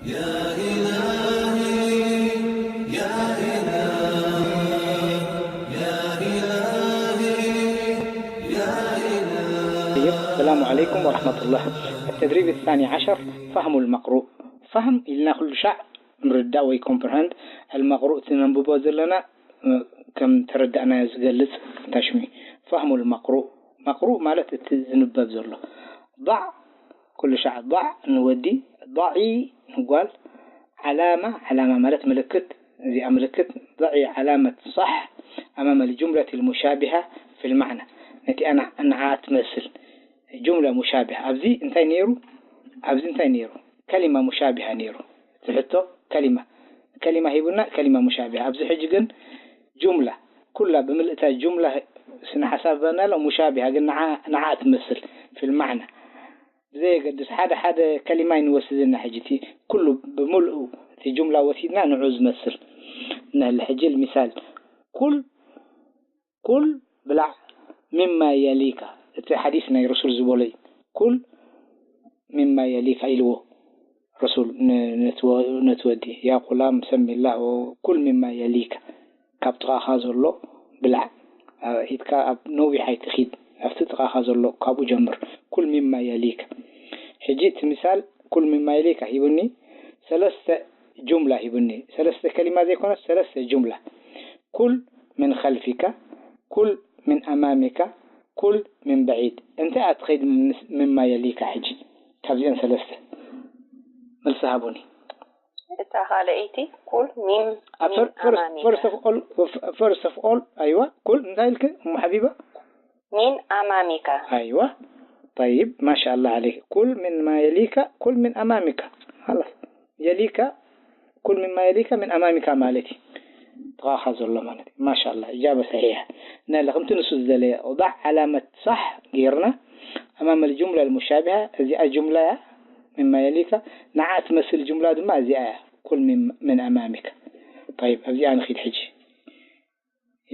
يا إلهي، يا إلهي، يا إلهي، يا إلهي. طيب، السلام عليكم ورحمة الله. التدريب الثاني عشر، فهم المقروء. فهم إلنا كل شع نردأ وي comprehend المقروء تننببو زلنا ከም ተረዳእናዮ ዝገልጽ ተሽሚ። ፈህሙል መቅሩእ፣ መቅሩእ ማለት እቲ ዝንበብ ዘሎ። ضع ኩሉ ሻዕ ضع ንወዲ፣ ضعي ንጓል፣ ዓላማ፣ ዓላማ ማለት ምልክት፣ እዚኣ ምልክት ضعي علامة صح أمام الجملة المشابهة في المعنى ነቲኣ ንዓ ትመስል ጁምላ ሙሻቢሃ ኣብዚ እንታይ ነይሩ? ኣብዚ እንታይ ነይሩ? ከሊማ ሙሻቢሃ ነይሩ። እቲ ሕቶ ከሊማ ከሊማ ሂቡና ከሊማ ሙሻቢሃ ኣብዚ ሕጂ ግን ጁምላ ኩላ ብምልእታ ጁምላ ስነ ሓሳብ በናሎ ሙሻቢሃ ግን ንዓ ትመስል ፊል ማዕና ብዘየገድስ ሓደ ሓደ ከሊማ ይንወስድና ሕጂ እቲ ኩሉ ብምልኡ እቲ ጁምላ ወሲድና ንዑ ዝመስል ነህለ ሕጂ ልሚሳል ኩል ኩል ብላዕ ሚማ የሊካ እቲ ሓዲስ ናይ ረሱል ዝበሎ እዩ ኩል ሚማ የሊካ ኢልዎ ረሱል ነቲ ወዲ ያ ቁላም ሰሚላህ ኩል ሚማ የሊካ ካብ ጥቓኻ ዘሎ ብላዕ ኢድካ ኣብ ነዊሕ ኣይትኺድ ኣብቲ ጥቓኻ ዘሎ ካብኡ ጀምር ኩል ሚማ የሊካ ሕጂ እቲ ምሳል ኩል ሚማ የሊካ ሂቡኒ ሰለስተ ጁምላ ሂቡኒ ሰለስተ ከሊማ ዘይኮነት ሰለስተ ጁምላ ኩል ምን ኸልፊካ ኩል ምን ኣማሚካ ኩል ምን በዒድ እንታይ ኣትኸይድ ምማ የሊካ ሕጂ ካብዚአን ሰለስተ መልሲ ሃቡኒ እታ ካልኣይቲ ኩል ሚም first of all ኣይዋ ኩል እንታይ ኢልክ እሞ ሓቢባ ሚን ኣማሚካ ኣይዋ طيب ما شاء الله عليك ኩል ምን ማ የሊካ ኩል ምን ኣማሚካ خلاص የሊካ ኩል ሚማ የሊካ ምን ኣማሚካ ማለት እዩ ጥቓኻ ዘሎ ማለት እዩ ማሻላ እጃበ ሰሒሕ ነለ ከምቲ ንሱ ዝደለየ ضع علامة صح ጌርና أمام الجملة المشابهة እዚኣ ጁምላ እያ ሚማ የሊካ ንዓ ትመስል ጁምላ ድማ እዚኣ እያ ኩል ምን ኣማሚካ طيب ኣብዚኣ ንኺድ ሕጂ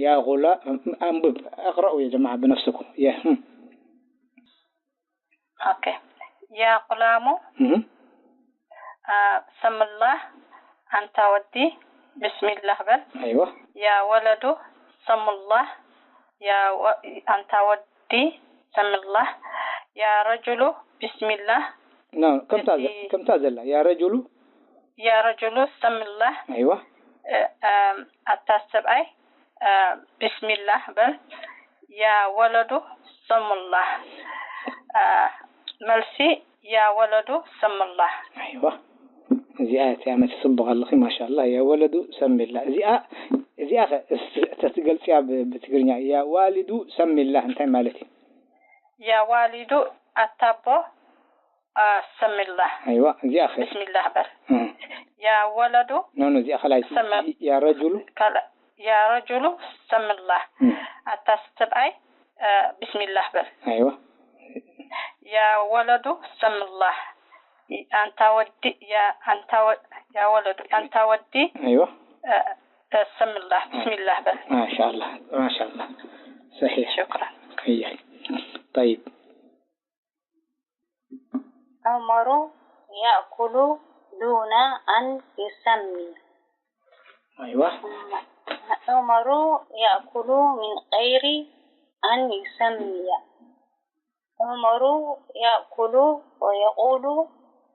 يا غلام أنبب اقرأوا يا جماعة بنفسكم يا هم ኦኬ ያ ቁላሙ ሰምላህ ኣንታ ወዲ ብስሚላህ በል أيوة ያ ወለዱ ሰምላህ ያ ኣንታ ወዲ ሰምላህ ያ ረጁሉ ብስሚላህ ከምታ ዘላ ያ ረጁሉ ያ ረጁሉ ሰምላህ أيوة ኣታ ሰብኣይ ብስሚላህ በል ያ ወለዱ ሰሙላህ መልሲ ያ ወለዱ ሰሙላህ ኣይዋ እዚኣ እቲኣ መቸ ጽቡቕ ኣለኺ ማሻላ ያ ወለዱ ሰሚላ እዚኣ እዚኣ ተትገልጽያ ብትግርኛ ያ ዋሊዱ ሰሚላ እንታይ ማለት እዩ ያ ዋሊዱ ኣታቦ ሰሚላህ ኣይዋ እዚኣ ኸ ብስሚላህ በል ያ ወለዱ ኖ ኖ እዚኣ ኸላይ ያ ረጁሉ ያ ረጁሉ ሰሚላህ ኣታ ሰብኣይ ብስሚላህ በል ኣይዋ ያ ወለዱ ሰሚላህ ኣንታ ወዲ ያ ኣንታ ያ ወለዱ ኣንታ ወዲ ኣይዋ ሰሚላህ ብስሚላህ በል ማሻላ ማሻላ ሰሒሕ ሽክራን እያ طيب عمر يأكل دون أن يسمي أيوة عمر يأكل من غير أن يسمي عمر يأكل ويقول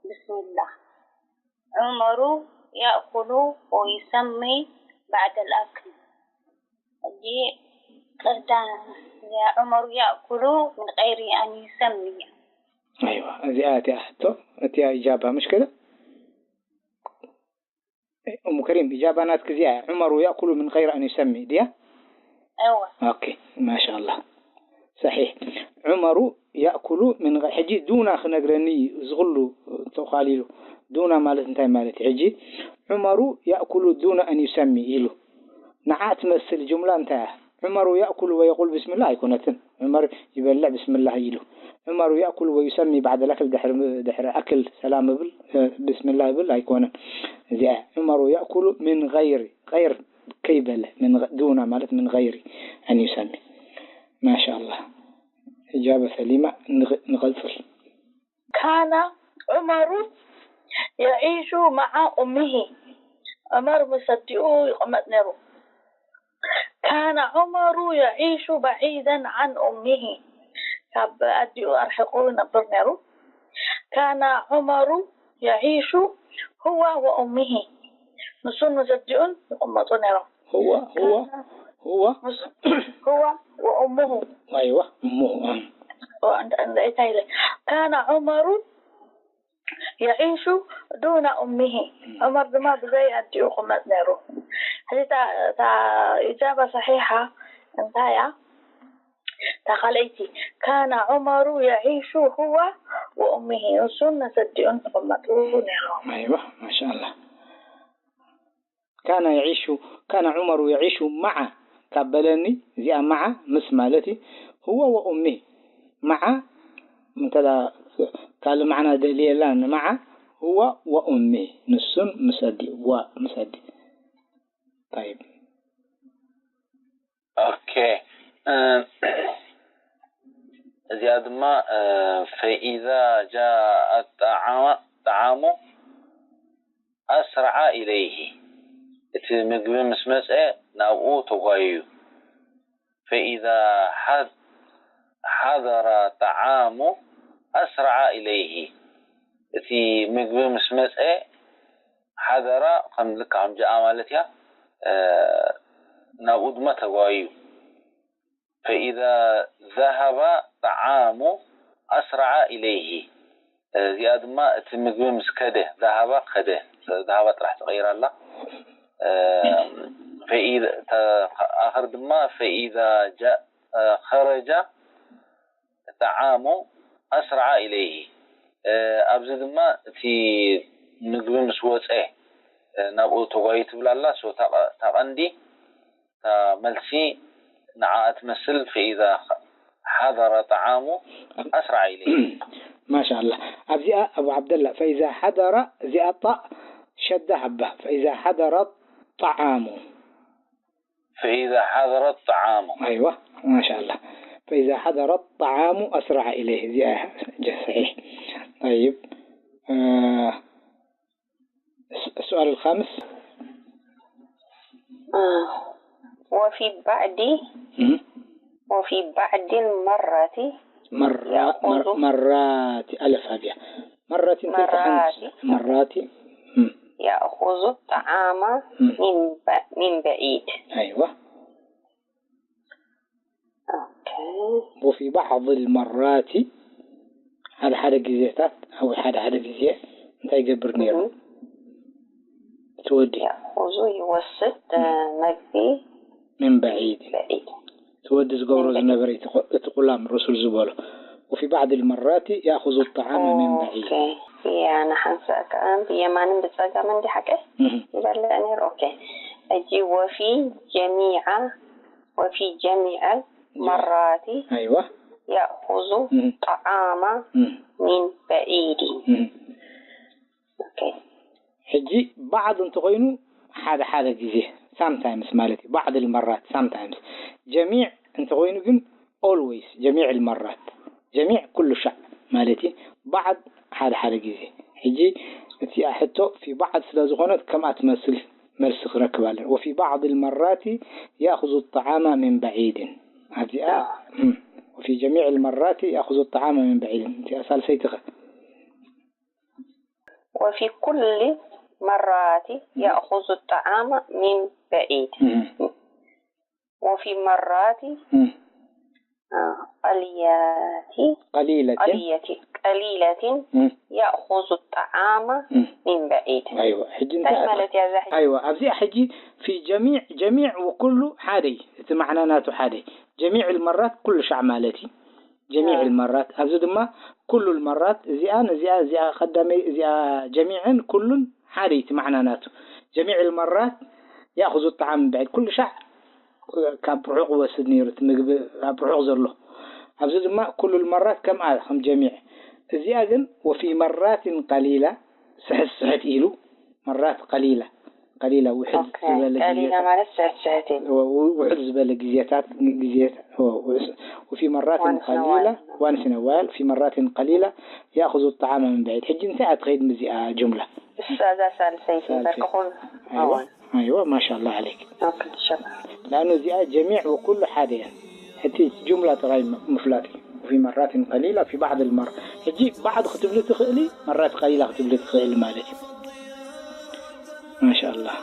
بسم الله عمر يأكل ويسمي بعد الأكل عمر يأكل من غير أن يسمي أيوة እዚኣ እቲኣ ሕቶ እቲኣ إجابة مش كده أم كريم إجابة ናትኪ እዚኣ عمر يأكل من غير أن يسمي ድያ أيوة أوكي ما شاء الله صحيح عمر يأكل من غير ሕጂ ዱና ክነግረኒ እዩ እዚ ኩሉ ተዃሊሉ ዱና ማለት እንታይ ማለት እዩ ሕጂ عمر يأكل دون أن يسمي ኢሉ ንዓ ትመስል ጁምላ እንታይ እያ عمر يأكل ويقول بسم الله ኣይኮነትን عمر ይበልዕ بسم الله ኢሉ عمر يأكل ويسمي بعد الأكل ድሕሪ ድሕሪ أكل سلام እብል بسم الله እብል ኣይኮነን እዚኣ عمر يأكل من غير غير ከይበለ من دون ማለት من غير أن يسمي ما شاء الله إجابة سليمة نقصل كان عمر يعيش مع أمه. ዑመር ምስ ኣዲኡ ይቕመጥ ነይሩ። كان عمر يعيش بعيدا عن أمه. ካብ ኣዲኡ ኣርሒቑ ይነብር ነይሩ። كان عمر يعيش هو وأمه. ንሱን ምስ ኣዲኡን ይቕመጡ ነይሮም። هو هو هو هو وأمه. أيوة أمه آه. እንታይ ኢለ? كان عمر يعيش دون أمه. ዑመር ድማ ብዘይ ኣዲኡ ይቕመጥ ነይሩ። ሕጂ እታ እታ إجابة صحيحة እንታይ እያ? እታ ካልኣይቲ كان عمر يعيش هو وأمه. ንሱን ምስ ኣዲኡን ይቕመጡ ነይሮም። أيوة ما شاء الله. كان يعيش كان عمر يعيش مع ካብ በለኒ እዚኣ مع ምስ ማለት እዩ። هو وأمه مع እንተ ካልእ ማዕና ደልየላ ን مع هو وأمه ንሱን ምስ ኣዲኡ و ምስ ኣዲኡ طيب أوكي. እዚኣ ድማ فإذا جاء الطعام طعام أسرع إليه. እቲ ምግቢ ምስ መጸ ናብኡ ተጓዩ። فإذا حض- حضر طعام أسرع إليه. እቲ ምግቢ ምስ መጸ حضر ከም ልካ ከም جاء ማለት እያ ናብኡ ድማ ተጓዩ። فإذا ذهب طعام أسرع إليه. እዚኣ ድማ እቲ ምግቢ ምስ ከደ ذهب ከደ ذهب ጥራሕ ተቐይራ ኣላ። فإذا ኣኸር ድማ فإذا جاء خرج طعام أسرع إليه. ኣብዚ ድማ እቲ ምግቢ ምስ ወፀ ናብኡ ተጓዩ ትብል ኣላ። እታ ቀንዲ እታ መልሲ ንዓኣ ትመስል። فإذا حضر طعام أسرع إليه. ማሻ ኣላህ ኣብዚኣ ኣቡ ዓብደላ ፈኢዛ ሓደራ እዚኣ ጣእ ሸዳ ሃባ ፈኢዛ ሓደራ ጣዓሙ فإذا حضر الطعام أيوة ما شاء الله فإذا حضر الطعام أسرع إليه እዚኣ እያ صحيح طيب السؤال الخامس وفي بعض وفي بعض المرات مرات مرات ألف هذه مرات مرات يأخذ الطعام من من بعيد أيوة وفي بعض المرات ሓደ ሓደ ግዜታት ኣብ ሓደ ሓደ ግዜ እንታይ ይገብር ነይሩ እቲ ወዲ يأخذ ይወስድ መግቢ من بعيد بعيد እቲ ወዲ ዝገብሮ ዝነበረ እቲ ቁላም رسول ዝበሎ وفي بعض المرات يأخذ الطعام من بعيد يا ንሓንሳእ ከኣ ብየማንን ብጸጋምን እንዲ ሓቀ ይበልዕ ነይሩ okay ሕጂ وفي جميع وفي جميع المرات أيوة يأخذ طعام من بعيد okay ሕጂ بعض እንተኾይኑ ሓደ ሓደ ግዜ sometimes ማለት እዩ بعض المرات sometimes جميع እንተኾይኑ ግን always جميع المرات جميع ኩሉ ሻዕ ማለት እዩ بعض ሓደ ሓደ ግዜ ሕጂ እቲኣ ሕቶ في بعض ስለ ዝኾነት ከምኣ ትመስል መልሲ ክረክብ ኣለና وفي بعض المرات يأخذ الطعام من بعيد ኣብዚኣ وفي جميع المرات يأخذ الطعام من بعيد እቲኣ ሳልሰይቲ ኸ وفي كل مرات يأخذ الطعام من بعيد وفي مرات قليلة قليلة قليلة قليلة يأخذ الطعام من بعيد أيوة ሕጂ እንታይ ማለት እያ እዛ ሕጂ أيوة ኣብዚኣ ሕጂ في جميع جميع وكل ሓደ እዩ እቲ ማዕና ናቱ ሓደ እዩ جميع المرات ኩሉ ሻዕ ማለት እዩ جميع المرات ኣብዚ ድማ ኩሉ المرات እዚኣ ነዚኣ እዚኣ ቀዳመይ እዚኣ جميعን ኩሉን ሓደ እዩ እቲ ማዕና ናቱ جميع المرات يأخذ الطعام من بعيد ኩሉ ሻዕ ካብ ርሑቕ ይወስድ ነይሩ እቲ ምግቢ ኣብ ርሑቕ ዘሎ ኣብዚ ድማ ኩሉ المرات ከምኣ ከም جميع እዚኣ ግን وفي مرات قليلة ስሕት ስሕት ኢሉ مرات قليلة ቀሊላ ውሕድ ዝበለ ግዜታት ማለት ስዕት ስዕት እዩ። ውሕድ ዝበለ ግዜታት ግዜ وفي مرات قليلة وانس نوال في مرات قليلة يأخذ الطعام من بعيد. ሕጂ እንታይ ትኸይድ ምዚኣ ጁምላ? እዛ ሳልሰይቲ ሳልሰይቲ። በርክኹም። أيوة. أيوة، ما شاء الله عليك. لأنه እዚኣ ጀሚዕ ወኩሉ ሓደ እየን። እቲ ጁምላ ጥራይ ምፍላጥ እዩ። في مرات قليلة في بعض المر ሕጂ بعض ክትብሊ ትኽእሊ፣ መራት ቀሊላ ክትብሊ ትኽእሊ ማለት እዩ። ما شاء الله.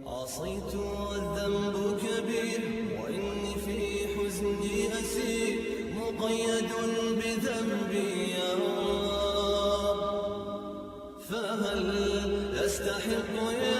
عصيت والذنب كبير، وإني في حزني أسير، مقيد بذنبي يا رب، فهل أستحق يا